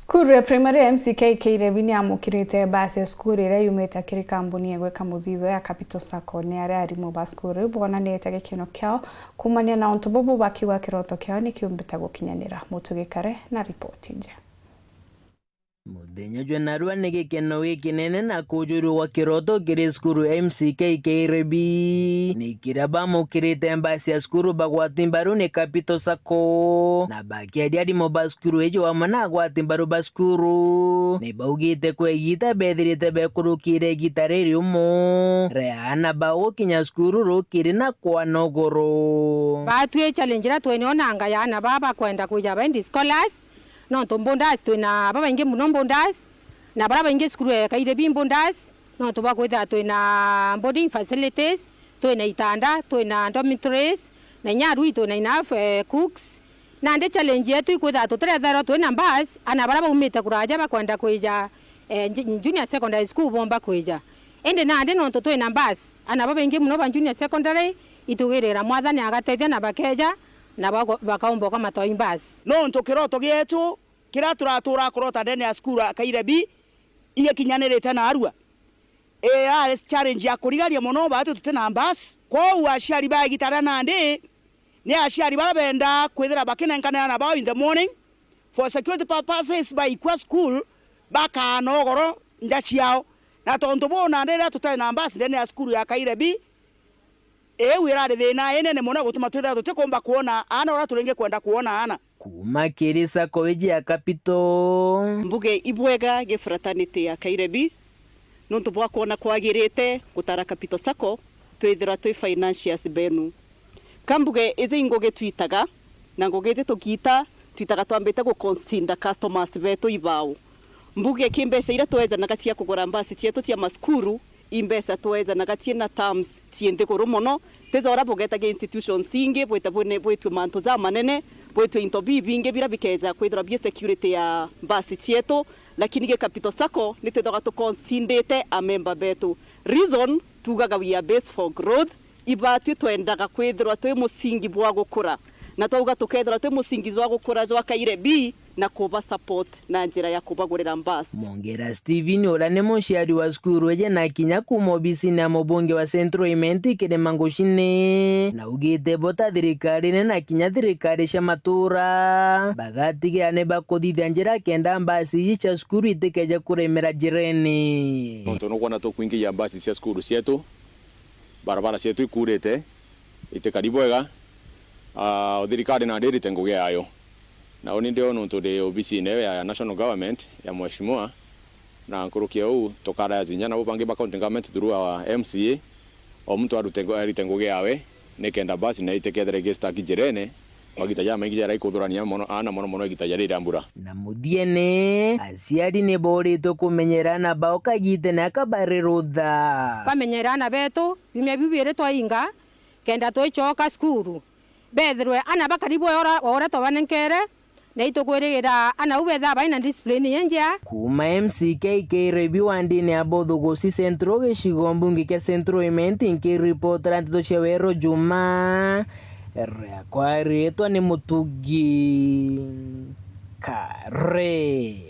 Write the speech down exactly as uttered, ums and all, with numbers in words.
Cukuru ya primary ya M C K Kairebi ni yamukirite mbasi ya cukuru iria yumite kiri kambuni ya gwika muthithio ya Capital Sacco. Ni aria arimu ba cukuru iu bonanite gikeno kiao kumania na untu bubu, bakiuga kiroto kiao ni kiumbite gukinyanira. Mutugi Kare na ripoti nje. Muthenya jwa narua ni gikeno gikinene na kujurua gwa kiroto kiri cukuru ya M C K Kairebi. Ni kiria bamukirite mbasi ya cukuru bagwati mbaru ni Capital Sacco, na bakiaria arimu ba cukuru iji wamwe na agwati mbaru ba cukuru, ni baugite kwa igita bethirite bekurukire igita ririumu ria aana bao gukinya cukuru rukiri na kwana ugoro. Batwi challenge iria twinio na anga ya aana baa bakwenda kwija baindi scholars, nontu Mbundas twina babaingi mono Mbundas, na baria baingi cukuru ya Kairebi Mbundas, nontu bwa kwithira twina boarding facilities, twina itanda, twina dormitories, na inya arui twina enough, eh, cooks. Nandi challenge yetu ikwithira tutiretherwa twina bus, aana baria baumite kuraja bakwenda kwija, eh, nj-, junior secondary school bomba kwija. Indi nandi nontu twina bus, aana babaingi mono ba junior secondary itugirira Mwathani agatethia na bakeja, na bago-, bakaumba ukamatwaa i bus. Nontu kiroto gietu kiria turatura kurota ndene ya cukuru ya Kairebi igikinyanirite narua. Iyari challenge ya kurigaria mono baatu tutina bus. Kwou aciari ba igita ria nandi ni aciari baria benda kwithira bakinenkanira aana bao in the morning for security purposes, baikua cukuru bakaana ugoro nja ciao. Na tontu buu nandi riria tutari na bus ndene ya cukuru ya Kairebi, iu irari thina inene mono gutuma twithira tutikumba kwona aana uria turingi kwenda kwona aana. Kuuma kiri sacco iji ya Capital. Mbuge ibwega gi fraternity ya Kairebi, nontu bwa kwona kwagirite gutara Capital Sacco twithirwa twi financiers benu. Ka mbuge iji i ngugi twitaga, na ngugi iji tugiita, twitaga twambite gu consider customers betu ibau. Mbuge ki mbeca iria twejanaga cia kugura mbasi cietu cia macukuru, i mbeca twejanaga ciina terms cii nthiguru mono, ti ja uria bugetagia institutions ingi, bwite bwine-, bwitue mantu jamanene, bwitue into bibingi biria bikeja kwithirwa bi security ya mbasi cietu, lakini gi Capital Sacco ni twithagwa tuconsidite amemba betu. Reason, tugaga we are based for growth, ibatwi twendaga kwithirwa twi musingi bwa gukura, na twauga tukethirwa twi musingi jwa gukura jwa Kairebi, na kuba support na njira ya kubagurira mbasi. Mongera Steven, uria ni muciari wa cukuru iji na kinya kuuma obisine ya mubunge wa Central Imenti Kirima Ngucine, na augite bo ta thirikari nene na kinya thirikari cia matura bagatigira ni bakuthithia njira kenda mbasi iji cia cukuru itikeje kuremera njirene. Nontu nukwona tukwingia mbasi cia cukuru cietu, barabara cietu ikurite, itikari bwega, ah, thirikari nandi irite ngugi yayo. Na uni ndio nuntu ndi obisine ya national government ya mheshimiwa, na nkuruki ya uu, tukaraya zinya nabo bangi ba county government through our M C A, o muntu arute ngu-, arite ngugi yawe, nikenda basi na itikethire igistaki njirene, magita jamaingi jaria ikuthurania mono, aana mono mono igita ja riria mbura. Na muthiene, aciari ni boritwe kumenyera aana bao kagitene aka bari rutha. Bamenyera aana betu, biumia biu biiri twainga, kenda twicoka cukuru. Bethirwe aana bakari bwa ora, o uria twabanenkere, na itukwirigira aana bau bethaa bai na discipline injea. Kuuma M C K Kairebi wandine ya Bothugusi Central, gicigo mbunge kia Central Imenti, nkiripotera nteto cia Wero Juma, riakwa riitwa ni Mutugi Kare.